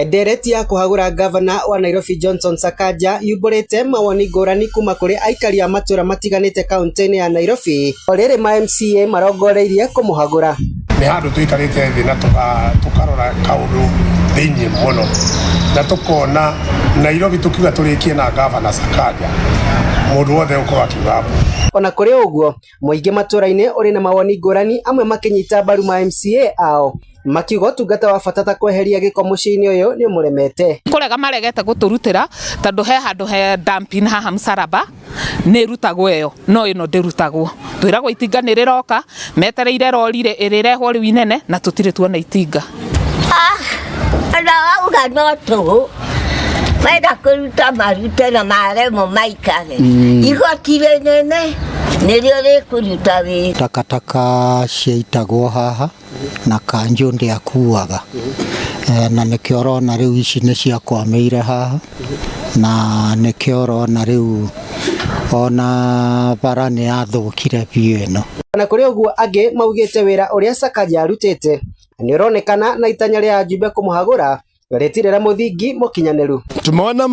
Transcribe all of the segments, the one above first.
Ndereti ya kũhagũra ngavana wa Nairobi Johnson Sakaja yumbũrĩte mawoni ngũrani kuma kũrĩ aikari a matũra matiganĩte kaunti-inĩ ya Nairobi o rĩrĩ ma MCA marongoreirie kũmũhagũra. Nĩ handũ tũikarĩte thĩ na tũkarora kaũndũ thĩinĩ mũno na tũkona Nairobi tũkiuga tũrĩkie na ngavana Sakaja mũndũ wothe ũkorwo akiuga mbu. Ona kũrĩ ũguo mũingĩ matũra-inĩ ũrĩ na mawoni ngũrani amwe makĩnyita mbaru ma MCA ao makiuga ũtungata wa bata ta kweheria gĩko mũciĩ-inĩ ũyũ nĩ ũmũremete. Kũrega maregete gũtũrutĩra tondũ he handũ he dumping haha Msalaba nĩ ĩrutagwo ĩyo no ĩno ndĩrutagwo. Twĩragwo itinga nĩ rĩroka metereire rori ĩrĩrehwo rĩu inene na tũtirĩ tuona itinga. Ona wauga no tũhũ menda kũruta marute na maremwo maikare igoti rĩnene nĩrĩo rĩkũruta wĩra. Takataka ciaitagwo haha na kanjũ ndĩakuaga na nĩkĩo ũrona rĩu ici nĩ ciakwamĩire haha na nĩkĩo ũrona rĩu ona bara nĩ yathũkire biũ ĩno. Ona kũrĩ ũguo angĩ maugĩte wĩra ũrĩa Sakaja arutĩte nĩ ũronekana na itanya rĩa ajumbe kũmũhagũra rĩtirĩ na mũthingi mũkinyanĩru. Tumeona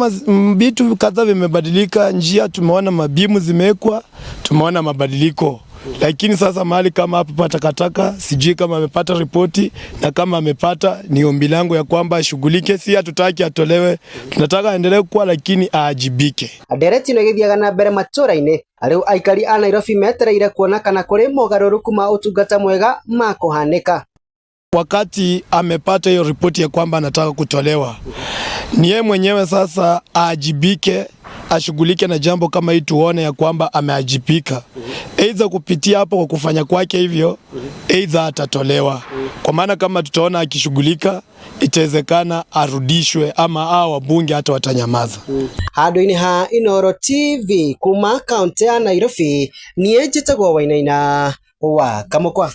vitu kadhaa vimebadilika, njia tumeona mabimu zimewekwa, tumeona mabadiliko, lakini sasa mahali kama hapa pa takataka sijui kama amepata ripoti, na kama amepata, ni ombi langu ya kwamba ashughulike. Si hatutaki atolewe, tunataka aendelee kuwa, lakini aajibike. Ndereti ĩno ĩgĩthiaga na mbere matũra-inĩ rĩu aikari a Nairobi metereire kuona kana kũrĩ mogarũrũku ma ũtungata mwega makũhanĩka. Wakati amepata hiyo ripoti ya kwamba anataka kutolewa, ni yeye mwenyewe sasa aajibike, ashughulike na jambo kama hii, tuone ya kwamba ameajibika, aidha kupitia hapo kwa kufanya kwake hivyo, aidha atatolewa. Kwa maana kama tutaona akishughulika, itawezekana arudishwe ama hao wabunge hata watanyamaza. Handũ-inĩ ha Inooro TV kuma kaunti ya Nairobi niĩ njĩtagwo Wainaina wa Kamũkwa.